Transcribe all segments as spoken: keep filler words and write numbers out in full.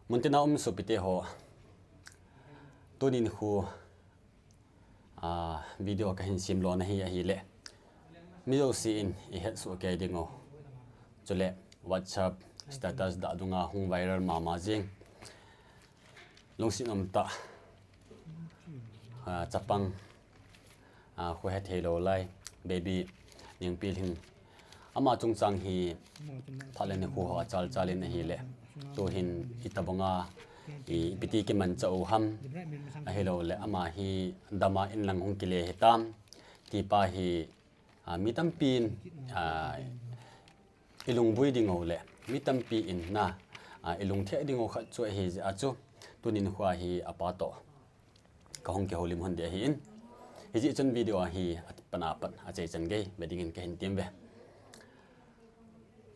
Muntina um sopite ho, tunin khu, a, video kahin sem lona hi ahile, mi jouse in ihet soh kei diu, chule WhatsApp status dah dunga hung viral mama jing, lungset umtah, a, chapang, a, khohe thei lou lai, baby Nengpilhing. Ama chungchang hi phat le nikho ho achal chal in ahile, tuhin itobanga, i, ipi ti kimanchah u ham, ahilouleh ama hi dama inlang hung kile hitam, ti pa hi, a, mi tampin, a, ilungvui diu le mi tampi in na, a, ilungthim diu khat chu ahi jeh a chu, tunin khu hi apa toh kahung kihoulim lhon ding ahin. Hijeh chun video hi apat apat achai chan gei ve dingin kahin tem ve.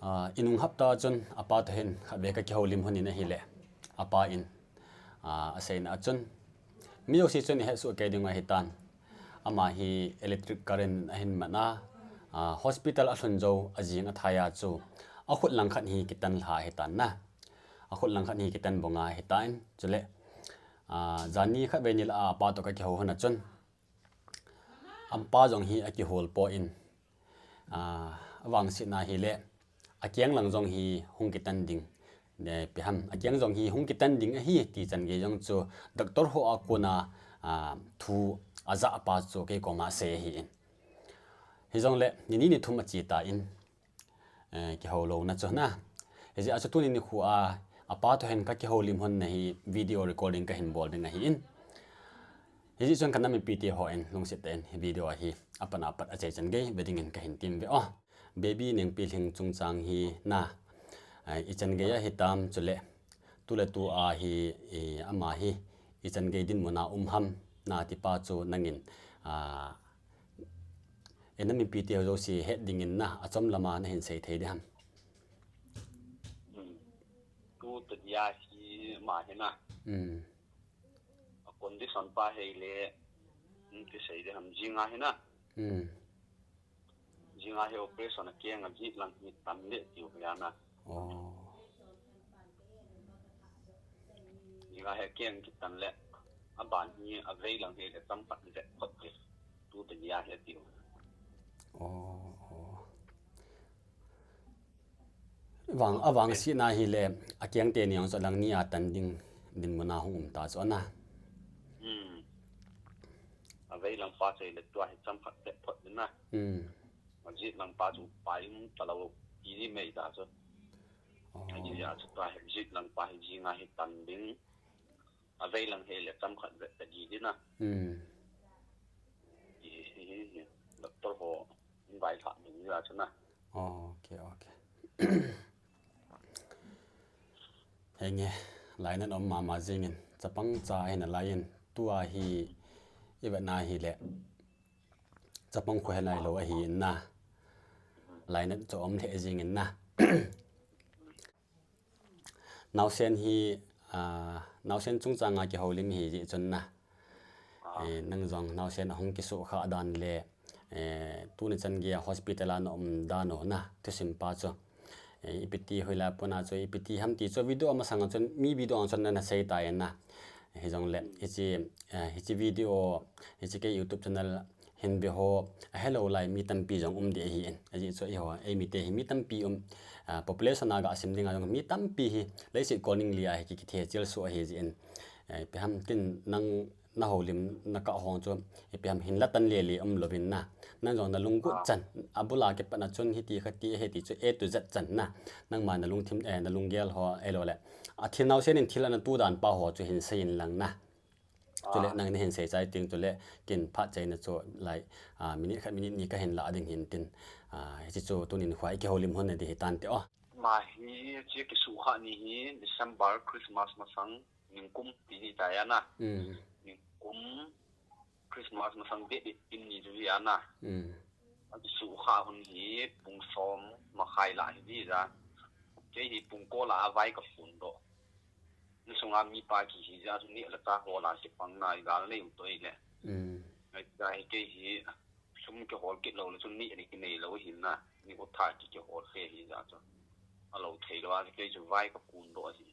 A, inung hapta chun apa toh hin khatvei kakihoulim lhon in ahile, apa in, a, aseina a chun, mi jouse chun ihet soh kei diu ahitan. Ama hi electric current ahin man a, a, hospital alhun jou ajing athai a chu, akhut langkhat hi kitan lha ahitan na. Akhut langkhat hi kitan bong ahitan, chule, a, janhi khatvei nilhah a apa toh kakihou lhon a chun, apa jong hi akihol poi, a, avangsetna hile, akeng lang jong hi hung kitan ding, eh, ipi ham, akeng jong hi hung kitan ding ahi ti chan gei jong chu doctor ho a kona, a, thu ajah pa chu kei koma asei ahin. Hijongle, nini nithum ache tan, eh, kihou louna chu na. Hijeh a chu tunin khu a, apa toh hin kakihoulim lhon na hi video recording kahin bol ding ahin. Hijeh chun ka nam mipite hon lungset tah in hi video hi apat apat achai chan gei ve dingin kahin tem ve o. Baby Nengpilhing chungchang hi na, a, ichan gei ahitam chule, tuletu a hi, i, ama hi ichan gei dinmun a um ham na ti pa chu nangin, a, i nam mipite ho jouse het dingin na, achom lama nahin sei thei ding ham. Hmm. Tuta dia hi ama hi na. Hmm. A condition pa hile, hmm, kisei ding ham, jinga hi na. Hmm. Jinga hi operation a keng ajit lang hi tan le tiu hi ana. Oh. Jinga hi keng kitan le, aban hi avei lang hile chomkhat vet phot le, tuta dia hi tiu. Oh, oh. Vang, avangsetna hile, akeng teni jong chu langni a tan ding dinmun a hung um ta chu ana. Hmm. Avei lang pa chu hile tua hi chomkhat vet phot ding na. Hmm. Ajit lang pa chu pai um talou ti di mai ta chu. Oh. Ajit ya chu tua hi jit lang pa hi jinga hi tan ding. Avei lang hile chomkhat vet ta di ding na. Hmm. Hi, hi, hi, hi. Doctor ho invite lha ding ja chu na. Oh, okay, okay. Henge, lainat um mama jingin, chapang cha ahin alai in, tua hi, ivet na hile, chapang khu helai lou ahin na, lainat chu um lheh jingin na. Naosen hi, a, naosen chungchang a kihoulim hi jeh chun na. Eh, nang jong naosen ahung kisuhkhah dan le, eh, tuni chan gei a hospital a na um dan u na, thusim pa chu. Eh, ipi ti hoilai pon a chu, ipi ti ham ti chu video masang a chun, mi video a chun na, nasei tai na. Hijongle, hiche, eh, hiche video, hiche kei YouTube channel hin ve ho, ahelou lai mi tampi jong um ding ahin. Ajeh chu eiho, eimite hi mi tampi um, a, population a ga sim ding a jong mi tampi hi, leiset kol ning li a hi ki, kithechil soh ahi jeh in. Eh, ipi ham tin nang, na houlim, na kah hong chu, ipi ham hin la tan lele um louvin na. Nang jong na lunggut chan, abul a kipat na chun hiti khati ahi ti chu A to Z chan na. Nangma na lungthim, eh, na lunggel ho, ahilou le. A thil naosen in thil ana tu dan pa ho chu hin sei in lang na. Chule nang nahin sei chai teng chule ken phat chaina chu lai, a, minute khat minute ni kahin la ding hin tin, a, hiche chu tunin khu a ikihoulim lhon na ding hi tante o. Ama hi hiche kisuhkhah ni hi December Christmas masang ningkum ti hi tai ana. Hmm. Ningkum Christmas masang date eighteen ni chu hi ana. Hmm. Akisuhkhah hun hi pung som makhai lah hi ding ja. Kei hi pung ko lah a vai kaphun doh. Insunga mipa kihi jeh a chu neh le chah ho lah a kipang na igal nei u toh ahile. Mm. Ahita hi kei hi sum kihol kit lou le chu neh le kinei lou ahin na. Ni u tha ki kihol khe hi jeh a chu. Alou thei lou a kei chu vai kakun doh ahi.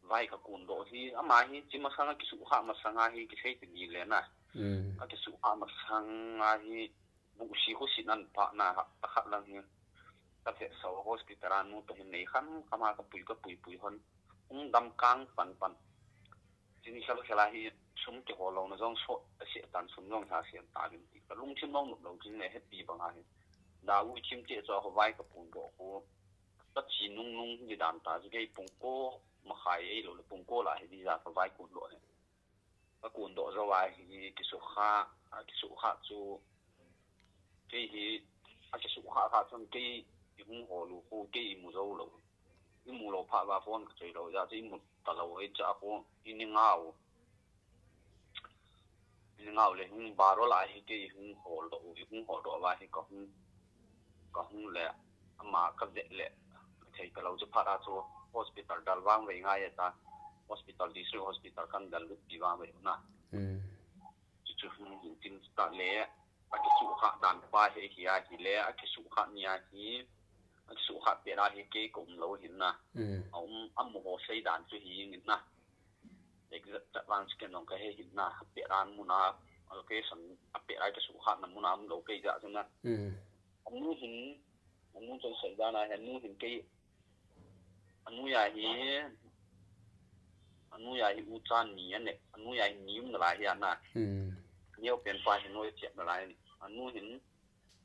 Vai ka kun doh hi, ama hi, chi masang a kisuh kha masang a hi, kisei ti di le na. Mm. A kisuh kha masang a hi, bu si khu si nan pa na ha, ta khat lang hi. Ka phe so hospital a nu to hin nei kham, kham a ka pui, ka pui, pui hon. Um dam kang pan pan. Chini khel khel a hi, sum ki ho lo na jong so, a si tan sum jong ha si an ta lim ti. Ka lungthim long nup lo, chini le happy bang a hi. Da u chim che cho ho vai ka pun doh khu. Ka chi nung nung di dan ta, chu kei pung ko, ma khai ei lo le pung ko la hi di ja ka vai kun doh hi. Ka kun doh zo a hi, kisuh kha, a kisuh kha chu, kei hi, a kisuh kha kha chun kei, i hung ho lu khu, kei i mu zo lo. I mu lo pha va phone ka choi lo, ja chu i mu ta lo, ei cha khu, i ni ngau. I ni ngau le hung baro la hi kei hung hol doh, i hung hol doh va hi ka hung, ka hung le, ama ka vet le, ka thei ka lo chu phat a chu hospital dal vang vei ngai ta, hospital district hospital kan dal lut pi vang vei na. Hmm. Chu chu hung hin tin ta le, a kisuh kha dan pa hi hi a hi le, a kisuh kha ni a hi, a kisuh kha pe la hi kei ka um lo hin na. Hmm. A um, a mu ho sei dan chu hi ngin na. Exact chat vang chu ken jong ka he hin na, pe ran mun a, a location, a pe rai ka suh kha na mun a um lo kei ja chu na. Mm. A nu hin, a nu chon sei dan a hi, a nu hin kei, a nu ya hi, a nu ya hi u chan ni a ne, a nu ya hi ni um na lai hi a na. Mm. Neo pen pa hi noi chet na lai, a nu hin,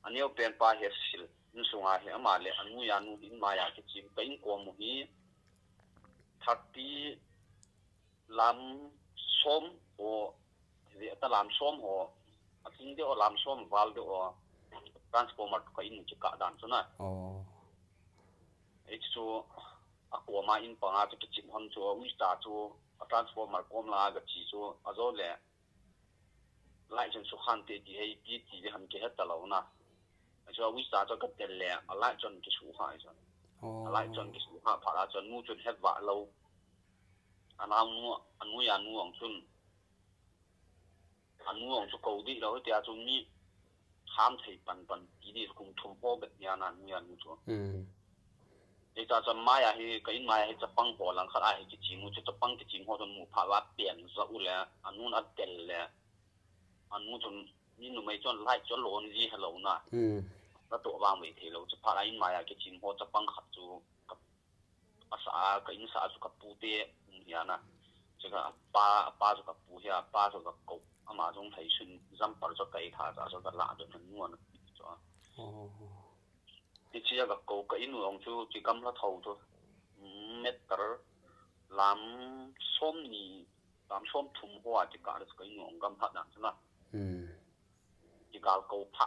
a neo pen pa hi sil, in sung a hi, ama le, a nu ya nu hin ma ya kichim, ka in ko mu hi, thirty, lam som ho, ve ta lam som ho, a ting deuh lam som val deuh a, transformer ka in chu ka dan chu na. Oh. Ei chu, a koma in panga chu kichim hon chu, a ui ta chu, a transformer kom la ka chi chu, a zo le, lai chun su khan te ti hei pi ti le han ke het ta lo na. Chu a ui ta chu ka tel le, a lai chun ki su kha chu. Oh. A lai chun ki su kha pha la chun nu chun het va lo. A nau nu, a nu ya nu ang chun. A nu ang chu ko di lo ti a chu mi ham thei pan pan ti di kum thum ho bet ya na nu ya nu chu. Mm. Ei ta chun mai a hi, ka in mai a hi chapang ho lang khat a hi kichim u chu chapang kichim ho chun mu pha va pian za u le, a nun a tel le, a nu chun ni numei chun lai chun lon ji hello na. Hmm. Na to vang mai thei lo, chu pha la in mai a kichim ho chapang khat chu ka, a sa, ka in sa chu ka pu te, um, ya na. Chu ka pa, pa chu ka pu ya, pa chu ka ko, ama jong thei sun, jam par chu ka i tha, chu ka la chu na nu na chu. Oh. Hichia ka ko ka inu ong chu, chi kam la tho chu. Meter lam som ni, lam som thum ho a chi ka le ka inu ong gam phat dan chu na. Hmm. Chi gal ko pha.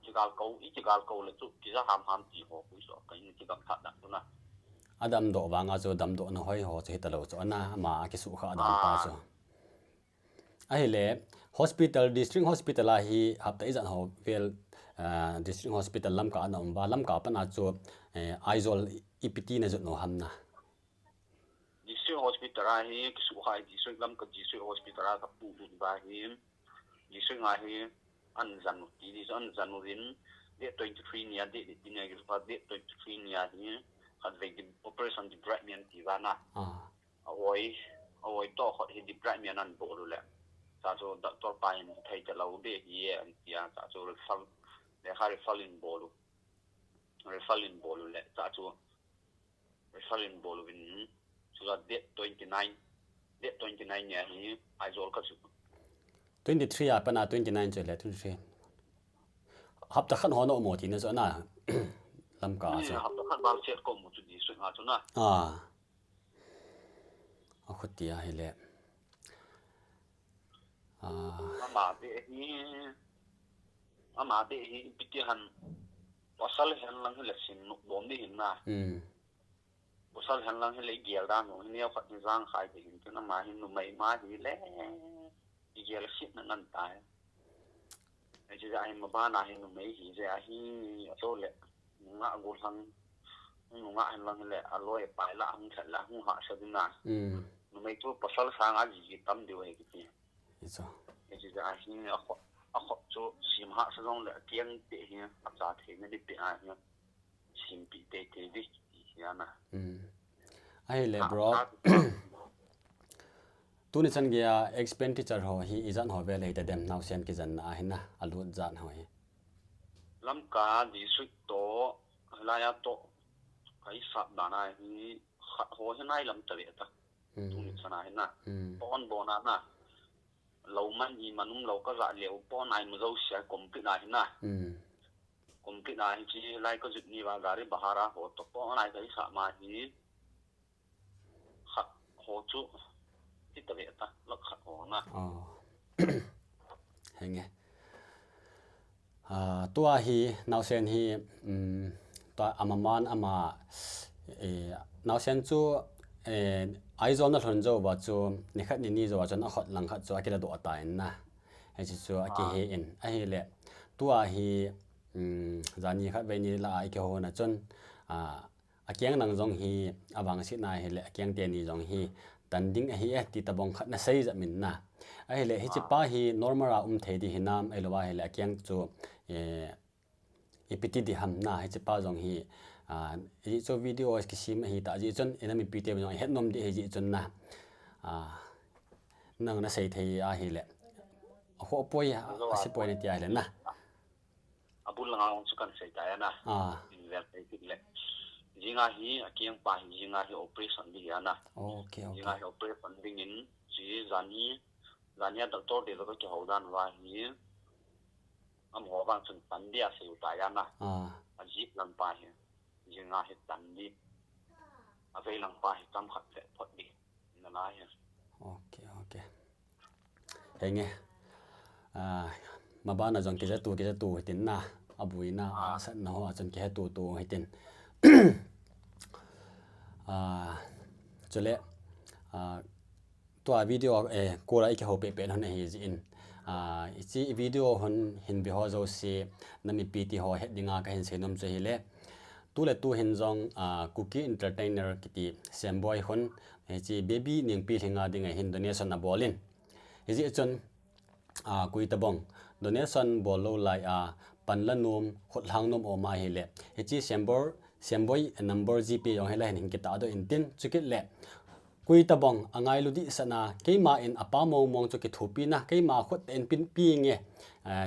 Chi gal ko, i chi gal ko le chu, ki ja ham ham ti ho, ku so ka inu chi gam phat dan chu na. A dam doh vang a chu, dam doh na hoi ho chu hi ta lo chu, ana ma a ki su kha dan pa chu. Ahile, hospital, district hospital a hi hapta ijat ho vel, ah, district hospital Lamka ana um uva, Lamka a pat a chu, eh, Aizawl ipi ti na jot nom ham na. District hospital a hi, ki su kha district Lamka district hospital a ka pu lut uva hi, district a hi, an jan u ti, an jan u rin, date twenty-three ni a, date, date, date twenty-three ni a hi, khat vei di operation debridement ti uva na. Ah. A oi, a oi to khot hi debridement an bol u le. Cha chu doctor pa hin thei ta lo de hi e an tia, cha chu refer, le kha refer in bol u. Refer in bol u le, cha chu refer in bol u vin, chu la date twenty-nine, date twenty-nine ni a hi Aizawl ka chu. Twenty-three a pat a twenty-nine chu le twenty-three. Hapta khat ho na um u ti na chu na, Lamka a chu. Hmm, hapta khat val chet ko mu chu di su nga chu na. Ah. A khuti a hi le. Ah. Ama be hi, ama be hi, ipi ti ham, pasal hen lang hi le sin nuk bom di hin na. Hmm. Pasal hen lang hi le gel dan u, hi neo khat hi jang khai di hin, tun ama hi numei ma hi le, i gel sit na ngan ta hi. Ei, chu ja hi ma bana hi numei hi ja hi, a to le. Nungah gollhang, nungah henlang le, a loi pai la, hung that la, hung hahsa ding na. Hmm. Numei chu pasal sang a ji ji tam diu ahi kiti. Hi chu. Ei, chu ja hi a kho, a kho chu sim hahsa jong le, a kiang te hi, a cha thei na di pe a hi. Simpi teitei di, ti hi ana. Hmm. Ahile bro, tuni chan geiya expenditure ho hi ijat ho vel hita dem, naosen kijanna a hin na, alut jat ho hi? Lamka district toh, hilaiya toh, kahisap dan a hi, khat ho hi nailam tave ta. Tuni chan a hin na. Pon bon a na. Lou man iman umlou kajah leh u pon a imu jouse a complete a hin na. Complete a hiche lai kajut ni uva gari bhara ho toh pon a kahisap ma hi. Khat ho chu, hita ve ta, lakh khat ho na. Henge. Tua hi naosen hi, tua amaman ama, naosen chu, Aizawl na lhun jou uva chu, nikhat nini jou uva chun akhut langkhat chu akiladoh tan na. Hiche chu akihe in. Ahile, tua hi, jani khat vei ni lah a ikihou na chun, akeng nang jong hi avangset na ahile, akeng teni jong hi tan ding ahi e, ti tobang khat nasei jep in na. Ahile, hiche pa hi normal a um thei ding hinam, ahilou ahile, akeng chu, ipi ti ding ham na, hiche pa jong hi, ijeh chu video kisem ahitah jeh chun, inam mipite jong ihet nom ding ahi jeh chun na. Nang nasei thei ahile, akhoh poi, ase poi nati ahile na. Abul langa chu kahin sei tai na. Invel thei kit le. Jinga hi, akeng pa hi, jinga hi operation ding ahi na. Jinga hi operation dingin, chi jani, jani a doctor te toh kakihou dan uva hi, amaho vang chun tan ding asei u tai na. Ajih lang pa hi, jinga hi tan ding. Avei lang pa hi chomkhat le phot ding. Nalai hi. Henge. Mabana jong kijatu, kijatu hitin na. Abuina, asatna ho a chun kihetutu hitin. Chule, tua video, kol a ikihou pehpeh hon ahi jeh in, hiche video hon hin ve ho jouse, nam mipite ho het dinga kahin seinom chu ahile, tuletu hin jong, Kuki Entertainer kiti Semboi hon, hiche Baby Nengpilhing a dinga hin donation abol in. Hijeh chun, koi tobang donation bol lou lai a, pan la nom, khutlhang nom um ahile, hiche Semboi number GPay jong hilai hin hin kitahdoh intin, chukit le, koi tobang angailu dehset na, keima in apa mongmong chu kithopina, keima khut tah in peh inge,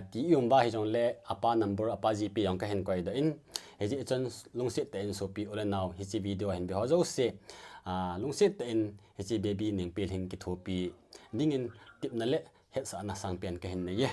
ti ium uva hijongle, apa number, apa GPay jong kahin koidoh in. Hijeh chun lungset tah in sopi u le nao, hiche video hin ve ho jouse, lungset tah in hiche Baby Nengpilhing kithopi dingin tepna le hetsahna sangpen kahin nei e.